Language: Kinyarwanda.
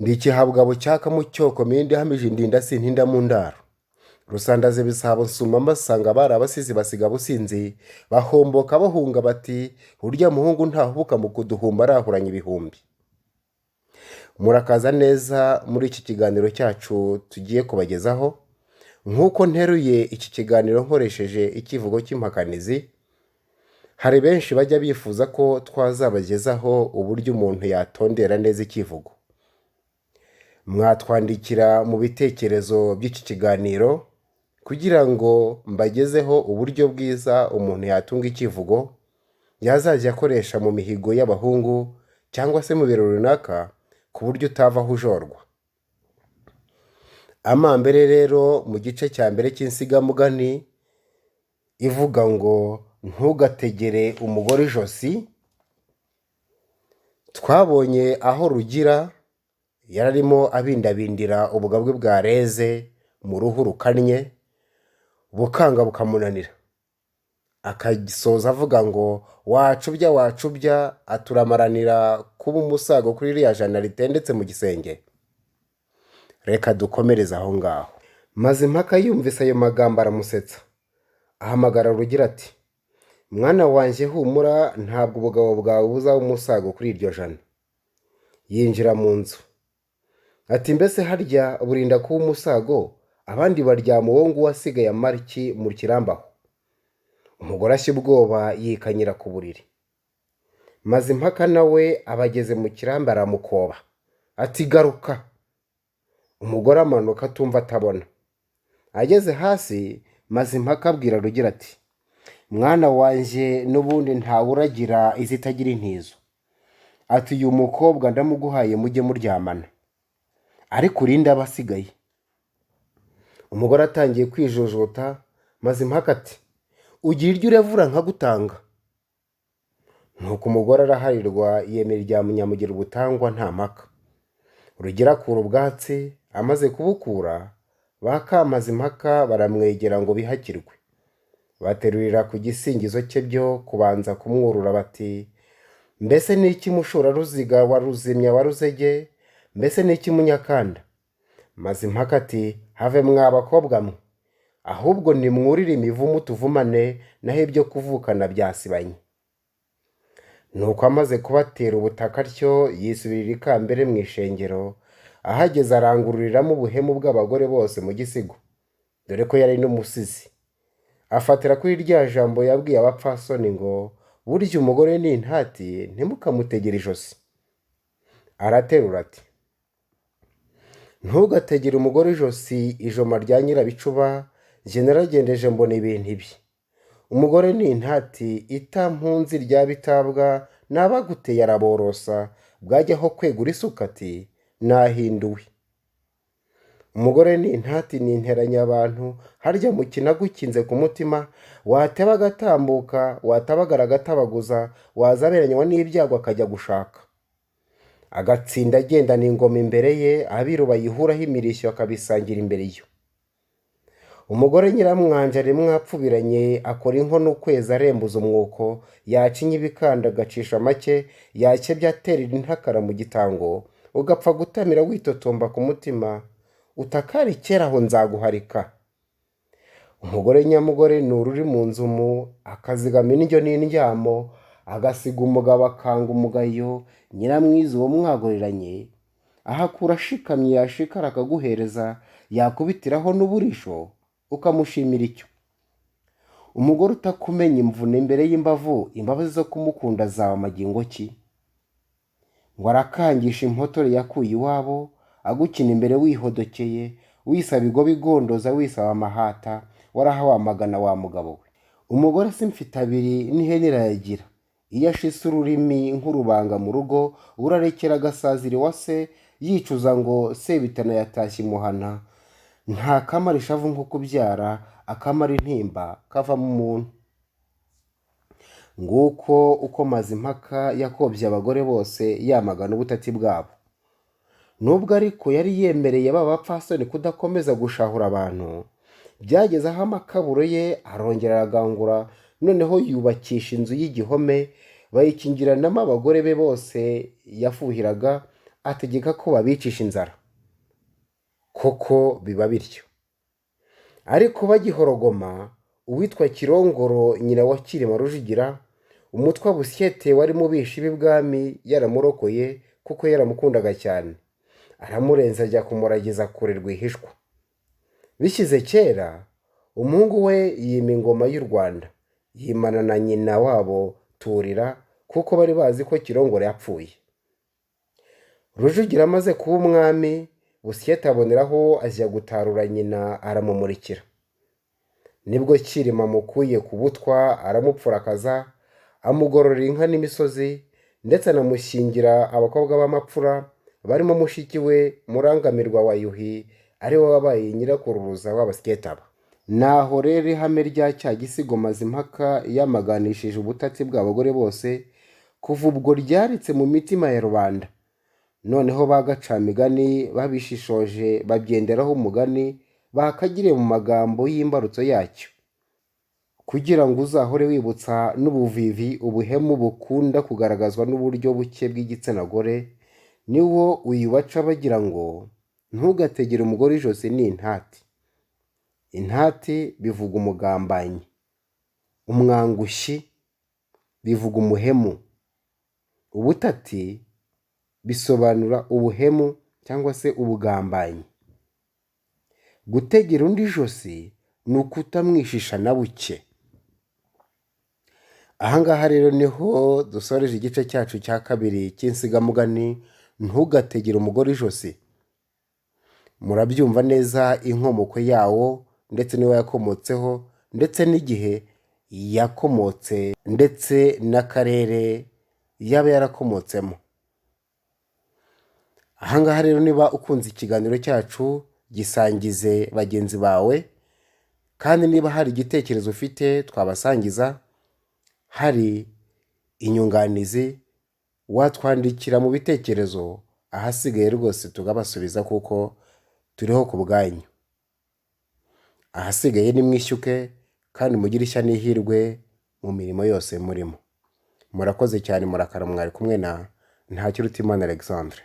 Ndi ikihabwabo cyaka mu cyoko mindi ihamije indinda sintinda mu ndaro. Rusandaza ibisabo nsuma mbasanga bari abasizi basiga businzi, bahomboka bahunga bati urya muhungu ntahubuka mu kuduhumba arahuranya ibihumbi. Murakaza neza muri iki kiganiro cyacu tugiye kubagezaho, nk'uko nteruye iki kiganiro nkoresheje ikivugo cy'impakanizi, hari benshi bajya bifuza ko twazabagezaho uburyo umuntu yatondera neza ikivugo. Mwatwandikira mu bitekerezo by'iki kiganiro kugira ngo mbagezeho uburyo bwiza umuntu yatunga ikivugo yazajya akoresha mu mihigo y'abahungu cyangwa se mu birori runaka ku buryo utava aho ujorwa. Amambere rero mu gice cya mbere cy'insigamugani ivuga ngo ntugategere umugore ijosi, twabonye aho Rugira yararimo abindabindira ubugabwe bwa Reze mu ruhu rukannye, bukanga bukamunanira. Akasoza avuga ngo wacubya wacubya aturamaranira kuba umusago kuri iriya jana ritendetse mu gisenge. Reka dukomereze aho ngaho. Mazimpaka yumvise ayo magambo aramusetsa. Ahamagara Rugira ati mwana wanjye humura ntabwo ubugabo bwawe buzaba umusago kuri iryo jana. Yinjira mu nzu. Ati mbese harya burinda kuba umusago abandi baryama uwo nguwo asigaye amara iki mu kirambi aho? Umugore ashya ubwoba yikanyira ku buriri. Mazimpaka nawe abageze mu kirambi aramukoba. Ati garuka. Umugore amanuka atumva atabona. Ageze hasi Mazimpaka abwira Rugira ati mwana wanjye n'ubundi ntawe uragira izitagira intizo. Ati uyu mukobwa ndamuguhaye mujye muryamana. Ariko urinde aba asigaye. Umugore atangiye kwijujuta, Mazimpaka ati ugira iryo urevura nkagutanga. Nuko umugore araharirwa yemera irya Nyamugira ubutangwa nta mpaka. Rugira akura ubwatsi, amaze kubukura, ba Kamazimpaka baramwegera ngo bihakirwe. Baterurira ku gisingizo cye byo kubanza kumwurura bati mbese ni iki Mushuraruziga wa Ruzimya wa Ruzege, mbese ni iki Munyakanda? Mazimpaka ati have mwa bakobwa mwe, ahubwo nimwurire imivumu tuvumane, naho ibyo kuvukana byasibanye. Nuko amaze kubatera ubutaka atyo yisubirira ikambere mu ishengero, ahageze arangururiramo ubuhemu bw'abagore bose mu gisigo, dore ko yari n'umusizi. Afatira kuri rya jambo yabwiye abapfasoni ngo burya umugore ni intati ntimukamutegere ijosi. Araterura ati ntugategere umugore ijosi ijoma rya nyirabicuba, jye naragendeje mbona ibintu ibi. Umugore ni intati itampunzi rya bitabwa, n'abaguteye araborosa, bwajyaho kwegura isuka ati nahinduwe. Umugore ni intati ni interanyabantu, harya mukina agukinze ku mutima, wateba agatambuka, watabagara agatabaguza, wazaberanywa n'ibyago akajya gushaka. Agatsinda agendana ingoma imbere ye, abiru bayihuraho imirishyo akabisangira imbere yo. Umugore nyiramwanja rimwe apfubiranye akora inkono ukwezi arembuza umwuko, yacinya ibikanda agacisha make, yakebya aterera intakara mu gitango, ugapfa gutamira witotomba ku mutima, utakari kera aho nzaguharika. Umugore nyamugore ni ururi mu nzu mu, akazigama indyo n'indyamo, agasiga umugabo akanga umugayo, nyiramwiza uwo mwagoreranye, ahakura ashikamye yashikara akaguhereza, yakubitiraho n'uburisho, ukamushimira icyo. Umugore utakumenya imvune imbere y'imbavu, imbabazi zo kumukunda zaba amagingo ki? Ngo arakangisha impotore yakuye iwabo, agukina imbere wihodokeye, wisaba igobe igondoza, wisaba amahata, warahawamagana wa mugabo we. Umugore si mfite abiri n'ihene irayagira. Iyo ashise ururimi nk'urubanga mu rugo, urarekera agasazira iwa se, yicuza ngo Sebitana yatashye imuhana. Nta kamara ishavu nko kubyara, akamara intimba kavamo umuntu. Nguko uko Mazimpaka yakobye abagore bose yamagana ubutati bwabo. Nubwo ariko yari yemereye ba bapfasoni kudakomeza gushahura abantu, byageze aho amakaburo ye arongera aragangura, noneho yubakisha inzu y'igihome, bayikingiranamo abagore be bose yafuhiraga, Ategeka ko babicisha inzara. Koko biba bityo. Ariko bagihorogoma, uwitwa Kirongoro nyina wa Cyilima Rujugira, umutwa Busyete wari mu bishi b'ibwami yaramurokoye kuko yaramukundaga cyane, aramurenza ajya kumuragiza kure rwihishwa. Bishyize kera, umuhungu we yima ingoma y'u Rwanda, yimana na nyina wabo Turira kuko bari bazi ko Kirongoro yapfuye. Rujugira amaze kuba umwami, Busyete aboneraho ajya gutarura nyina aramumurikira. Nibwo Cyilima amukuye ku butwa aramupfurakaza, amugororera inka n'imisozi, ndetse anamushyingira abakobwa b'amapfura barimo mushiki we Murangamirwa wa Yuhi, ari we wabaye nyirakururuza w'Abasyetaba. Naho rero ihame rya cya gisigo Mazimpaka yamaganishije ubutatsi bw'abagore bose, kuva ubwo ryaritse mu mitima ya rubanda. Noneho ba gacamigani babishishoje babyenderaho umugani bakagiriye mu magambo y'imbarutso yacyo, kugira ngo uzahore wibutsa n'ubuvivi ubuhemu bukunda kugaragazwa n'uburyo buke bw'igitsina gore, niwo uyu baca bagira ngo ntugategere umugore ijosi ni intati. Intati bivuga umugambanyi, umwangushyi bivuga umuhemu, ubutati bisobanura ubuhemu cyangwa se ubugambanyi. Gutegera undi ijosi ni ukutamwishisha na buke. Aha ngaha rero niho dusoreje igice cyacu cya kabiri cy'insigamugani ntugategere umugore ijosi. Murabyumva neza inkomoko yawo ndetse n'iwo yakomotseho ndetse n'igihe yakomotse ndetse n'akarere yaba yarakomotsemo. Aha ngaha rero niba ukunze ikiganiro cyacu gisangize bagenzi bawe, kandi niba hari igitekerezo ufite twabasangiza, hari inyunganizi watwandikira mu bitekerezo, ahasigaye rwose tukabasubiza kuko turiho ku bwanyu. Ahasigaye nimwishyuke kandi mugire ishya n'ihirwe mu mirimo yose murimo. Murakoze cyane, murakara. Mwari kumwe na Ntakirutimana Alexandre.